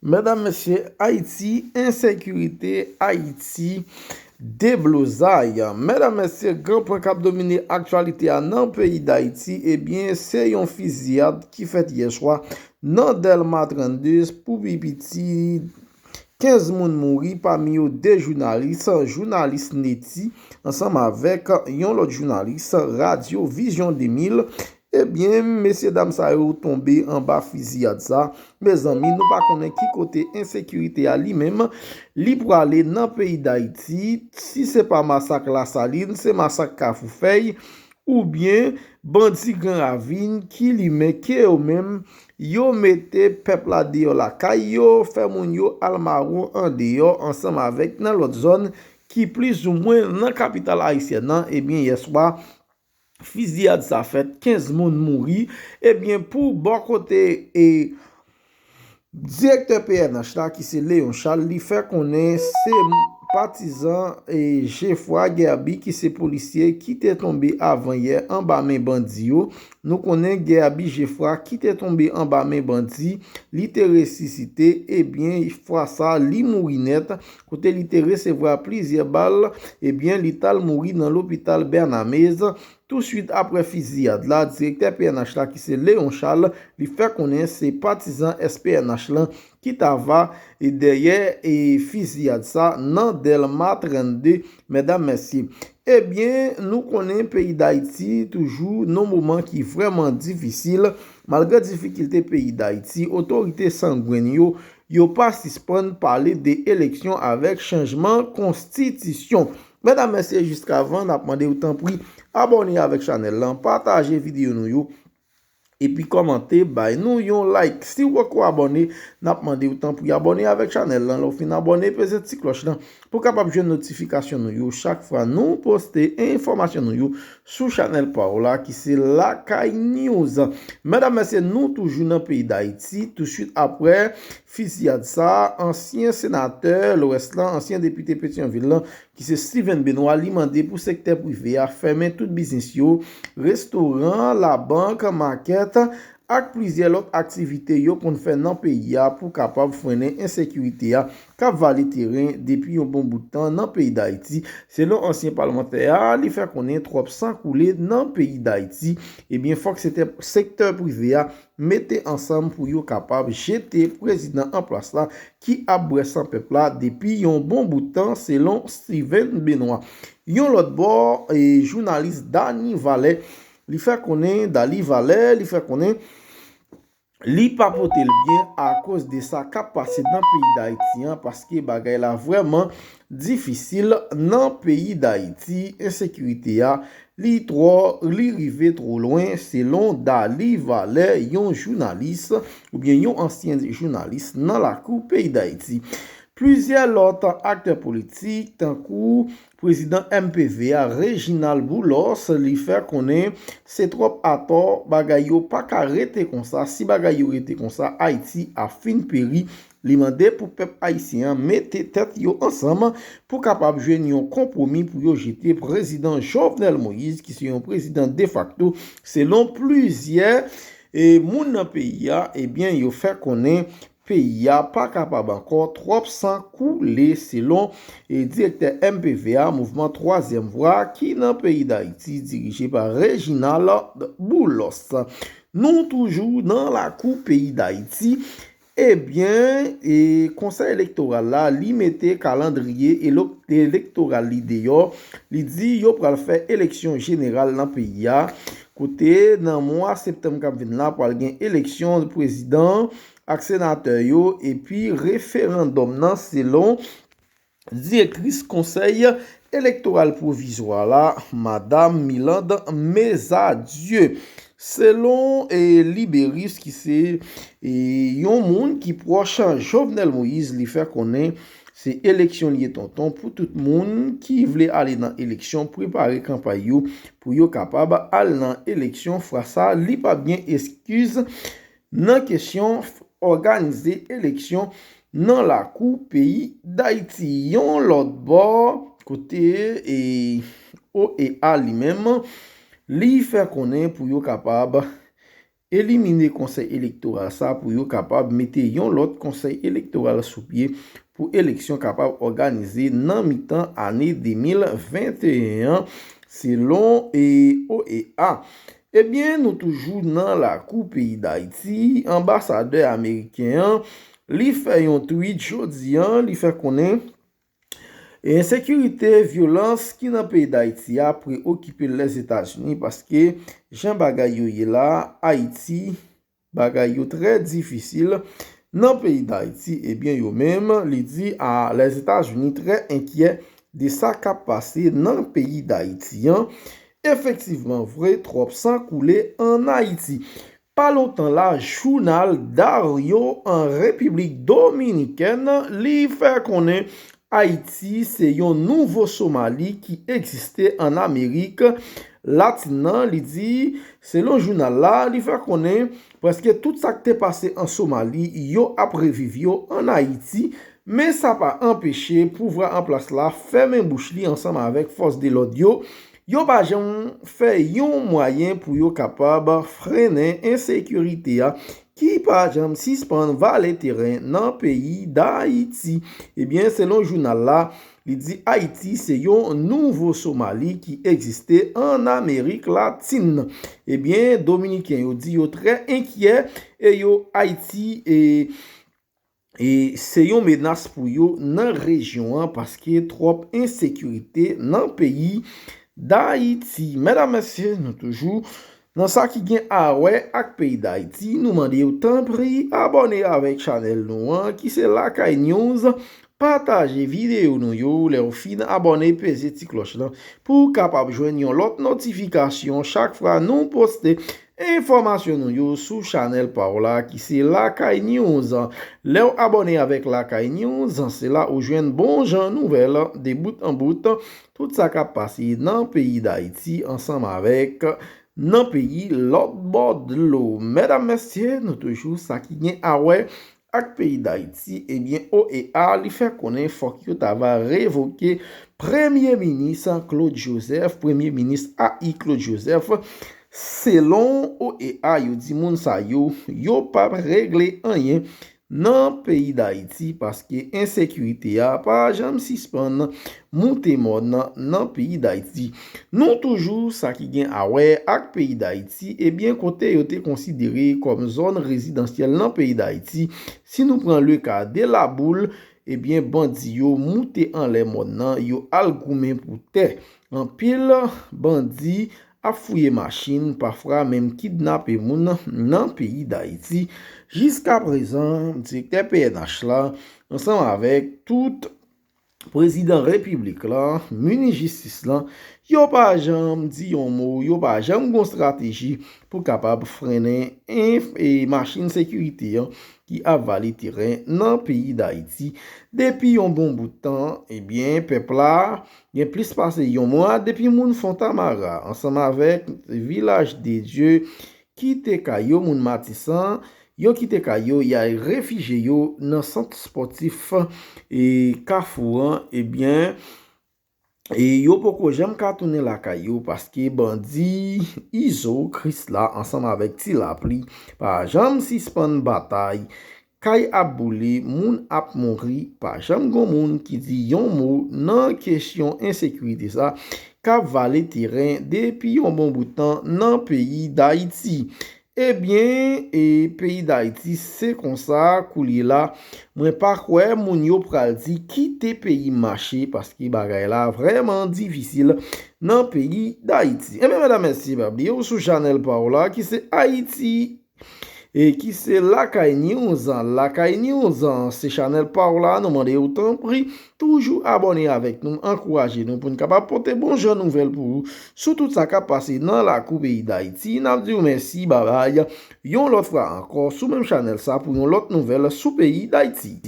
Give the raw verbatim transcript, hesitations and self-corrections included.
Medam, mesye, Ayiti, ensekirite, Ayiti, deblozay. Medam, mesye, gran pwen k ap domine aktyalite a nan peyi Dayiti, ebyen, se yon fiziyad ki fèt yè swa nan Dèlma trannde pou pi piti kenz moun mouri, pami yo de jounalis, jounalis Neti, ansanm avèk yon lòt jounalis, Radyo Vizyon de mil. Ebyen, mesye dam sa yo tonbe anba fiziyad sa. Mezanmi, nou pa konnen ki kote ensekirite a li menm, li prale nan peyi Dayiti. Si se pa masak Lasalin, se masak Kafou Fèy, oubyen bandi Gran Ravin ki limen ke yo menm, yo mete pèp la deyò lakay yo, fè moun yo al mawon andeyò ansanm avèk nan lòt zòn ki plizoumwen nan kapital ayisyèn nan. Ebyen, yè swa, fiziyad sa fèt, kenz moun mouri. Ebyen, pou bò kote e direktè P N H la, ki se Léon Charles, li fè konnen se patizan e Jeffroy Guerby, ki se polisye, ki te tonbe avan yè anba men bandi yo. Nou konnen Guerby Jeffroy, ki te tonbe anba men bandi, li te resisite, ebyen, fwa sa, li mouri nèt, kote li te resevwa plizyè bal, ebyen, li t al mouri nan lopital Bernamez. Touswit apre fiziyad la, direktè P N H la, ki se Léon Charles, li fè konnen se patizan S P N H lan ki t ava e dèyè e fiziyad sa nan Dèlma trannde, medam, mesye. Ebyen, nou konnen peyi Dayiti toujou nan moman ki vrèman difisil. Malgre difikilte peyi Dayiti, otorite sangwen yo, yo pa sispann pale de eleksyon avèk chanjman konstitisyon. Medam, mesye, jiskavan, n ap mande w tanpri abòne avèk chanèl lan, pataje videyo nou yo, epi kòmante, bay nou yon like. Si w poko abòne, n ap mande w tanpri abòne avèk chanèl lan. Lè w fin abòne, peze ti klòch lan pou w kapab jwenn notifikasyon nou yo chak fwa nou poste enfòmasyon nou yo sou chanèl pa w la, ki se Lakay News. Medam, mesye, nou toujou nan peyi Dayiti. Touswit apre fiziyad sa, ansyen senatè Lwès lan, ansyen depite Petyonvil lan, ki se Steven Benoît, li mande pou sektè prive a fèmen tout biznis yo, restoran, labank, makèt, ak plizyè lòt aktivite yo konn fè nan peyi a pou kapab frennen ensekirite a k ap vale teren depi yon bon bout tan nan peyi Dayiti. Selon ansyen palmantè a, li fè konnen twòp san koule nan peyi Dayiti. Ebyen, fòk sektè, sektè prive a mete ansanm pou yo kapab jete prezidan an plas la ki ap bwè san pèp la depi yon bon bout tan, selon Steven Benoît. Yon lòt bò, e, jounalis Dany Valè, li fè konnen, Dany Valè, li fè konnen li pa pote l byen akoz de sa k ap pase nan peyi Dayiti an, paske bagay la vrèman difisil nan peyi Dayiti. Ensekirite a, li twò, li rive twò lwen, selon Dany Valè, yon jounalis oubyen yon ansyen jounalis nan lakou peyi Dayiti. Plizyè lòt aktè politik, tankou prezidan M P V a, Reginald Boulos, li fè konnen se twòp atò, bagay yo pa ka rete konsa. Si bagay yo rete konsa, Ayiti ap fin peri. Li mande pou pèp ayisyen an mete tèt yo ansanm pou kapab jwenn yon konpwomi pou yo jete prezidan Jovenel Moïse, ki se yon prezidan defakto, selon plizyè, e, moun nan peyi a, ebyen, yo fè konnen peyi a pa kapab ankò, twòp san koule, selon, e, direktè M P V a, Mouvman Twazyèm Vwa, ki nan peyi Dayiti, dirije pa Reginald Boulos. Nou toujou nan lakou peyi Dayiti. Ebyen, e, Konsèy Elektoral la, li mete kalandriye elo-, elektoral li deyò. Li di yo pral fè eleksyon jeneral nan peyi a. Kote, nan mwa septanm k ap vin la, pral gen eleksyon prezidan ak senatè yo, epi referandòm nan, selon direktris Konsèy Elektoral Pwovizwa la, Madam Milande Mesadieu. Selon, e, Liberis, ki se, e, yon moun ki pwòch Jovenel Moïse, li fè konnen se eleksyon li ye, tonton, pou tout moun ki vle ale nan eleksyon, prepare kanpay yo pou yo kapab al nan eleksyon. Fwa sa, li p ap gen eskiz nan kesyon f-, òganize eleksyon nan lakou peyi Dayiti. Yon lòt bò, kote, e, O E A li menm, li fè konnen pou yo kapab elimine konsèy elektoral sa pou yo kapab mete yon lòt konsèy elektoral sou pye pou eleksyon kapab òganize nan mitan ane de mil venteyen an, selon, e, O E A. Ebyen, nou toujou nan lakou peyi Dayiti, anbasadè ameriken an, li fè yon tweet jodi an, li fè konnen e ensekirite, vyolans ki nan peyi Dayiti a preokipe Lèzetazini, paske jan bagay yo ye la, Ayiti, bagay yo trè difisil nan peyi Dayiti. Ebyen, yo menm, li di a Lèzetazini trè enkyè de sa k ap pase nan peyi Dayiti an. Efektivman vre, twòp san koule ann Ayiti. Pa lontan la, jounal Dario an Repiblik Dominikèn, li fè konnen Ayiti se yon nouvo Somali ki egziste ann Amerik Latin nan. Li di, selon jounal la, li fè konnen prèske tout sa k te pase an Somali, yo ap reviv yo ann Ayiti, men sa pa anpeche pouvwa an plas la fèmen bouch li ansanm avèk fòs de lòd yo. Yo pa janm fè yon mwayen pou yo kapab frennen ensekirite a ki pa janm sispann vale teren nan peyi Dayiti. Ebyen, selon jounal la, li di Ayiti se yon nouvo Somali ki egziste ann Amerik Latin. Ebyen, Dominiken yo di yo trè enkyè e yo Ayiti e, e se yon menas pou yo nan rejyon an paske twòp ensekirite nan peyi Dayiti. Medam, mesye, nou toujou nan sa ki gen a wè ak peyi Dayiti, nou mande w tanpri abòne avèk chanèl nou an ki se Lakay News. Pataje videyo nou yo, lè w fin abòne, peze ti klòch lan pou w kapab jwenn yon lòt notifikasyon chak fwa nou poste enfòmasyon nou yo sou chanèl pa w la ki se Lakay News. Lè w abòne avèk Lakay News, se la ou jwenn bon jan nouvèl de bout an bout, tout sa k ap pase nan peyi Dayiti ansanm avèk nan peyi lòt bò dlo. Medam, mesye, nou toujou sa ki gen a wè ak peyi Dayiti, ebyen, O E A, li fè konnen fòk yo ta va revoke Premye Minis Claude Joseph, Premye Minis A I Claude Joseph. Selon O E A, yo di moun sa yo, yo p ap regle anyen nan peyi Dayiti paske ensekirite a pa janm sispann moute mòn nan peyi Dayiti. Nou toujou sa ki gen a wè ak peyi Dayiti, ebyen, kote yo te konsidere kòm zòn rezidansyèl nan peyi Dayiti, si nou pran le ka de Laboul, ebyen, bandi yo moute anlè mòn nan, yo al goumen pou tè. Anpil bandi ap fouye machin, pafwa menm kidnape moun nan peyi Dayiti. Jiska prezan, direktè P N H la, ansanm avèk tout prezidan repiblik la, minis jistis lan, yo pa janm di yon mo, yo pa janm gon estrateji pou kapab frennen enf-, e machin sekirite an ki ap vale teren nan peyi Dayiti. Depi yon bon bout tan, ebyen, pèp la gen plis pase yon mwa depi moun Fontamara, ansanm avèk Vilaj de Dye, kite kay yo, moun Matisan, yo kite kay yo, y al refijye yo nan sant espòtif, e, Kafou an, ebyen, e yo poko janm ka tounen lakay yo paske bandi Izo Krisla ansanm avèk Ti Lapli pa janm sispann batay. Kay ap boule, moun ap mouri, pa janm gon moun ki di yon mo nan kesyon ensekirite sa k ap vale teren depi yon bon bout tan nan peyi Dayiti. Ebyen, e peyi Dayiti, se konsa koulye la. Mwen pa kwè moun yo pral di kite peyi m mache, paske bagay la vrèman difisil nan peyi Dayiti. Ebyen, medam, mesye, pa bliye w sou chanèl pa w la, ki se Ayiti, e ki se Lakay News. Lakay News, se chanèl pa w la, nou mande w tanpri, toujou abòne avèk nou, ankouraje nou pou n kapab pote bon jan nouvèl pou ou sou tout sa k ap pase nan lakou peyi Dayiti. N ap di w mèsi, babay, yon lòt fwa ankò sou menm chanèl sa pou yon lòt nouvèl sou peyi Dayiti.